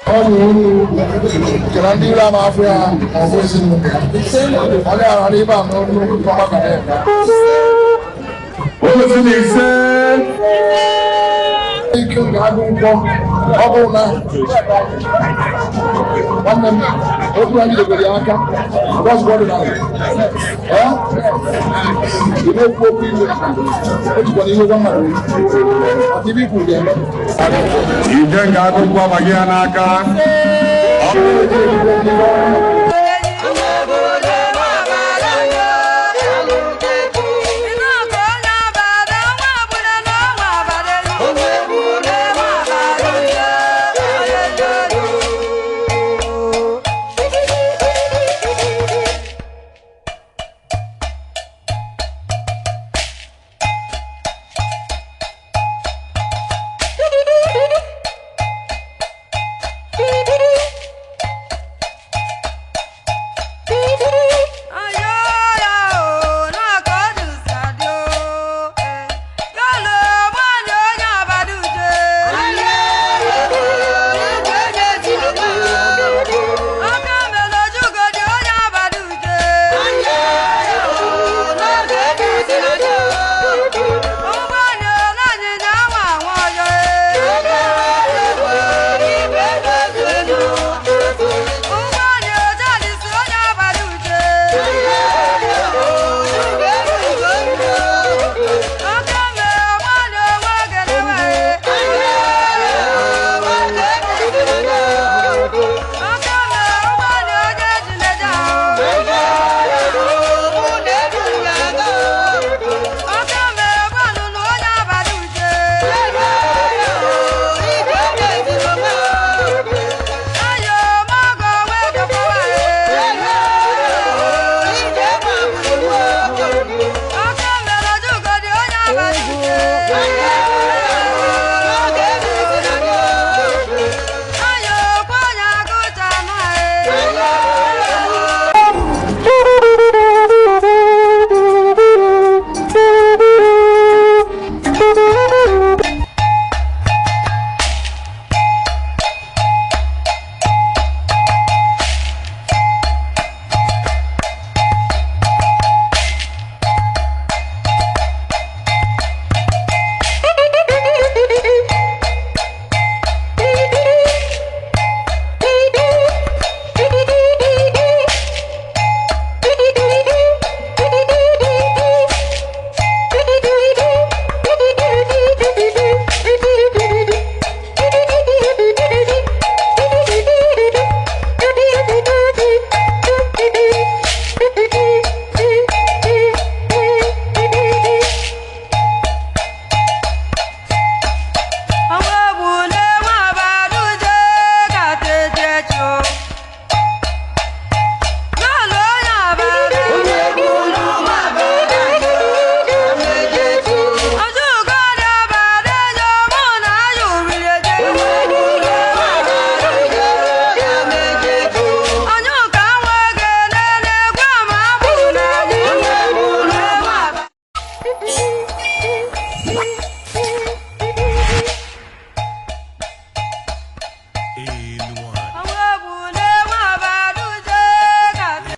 Ọ bụ unu nke na ndị iro ama afọ ya ma ọ bụ ezinụlọ ya. Onye ghara n'ibe a n'olu ọgbakọ na-eme. Otu na ise. Ike ga-agụ nkwọ ọ bụ na nwanne m okwu anyị jidegoro ya aka ọzụgbọ dị n'ala. Ee, ị na-ekwu okwu iwe, ejikwana iwe gwa mmadụ okwu, maka ibe ikwu ga-eme. Ije nga akwụkwọ abaghị ya n'aka. Ọ bụrụ na eji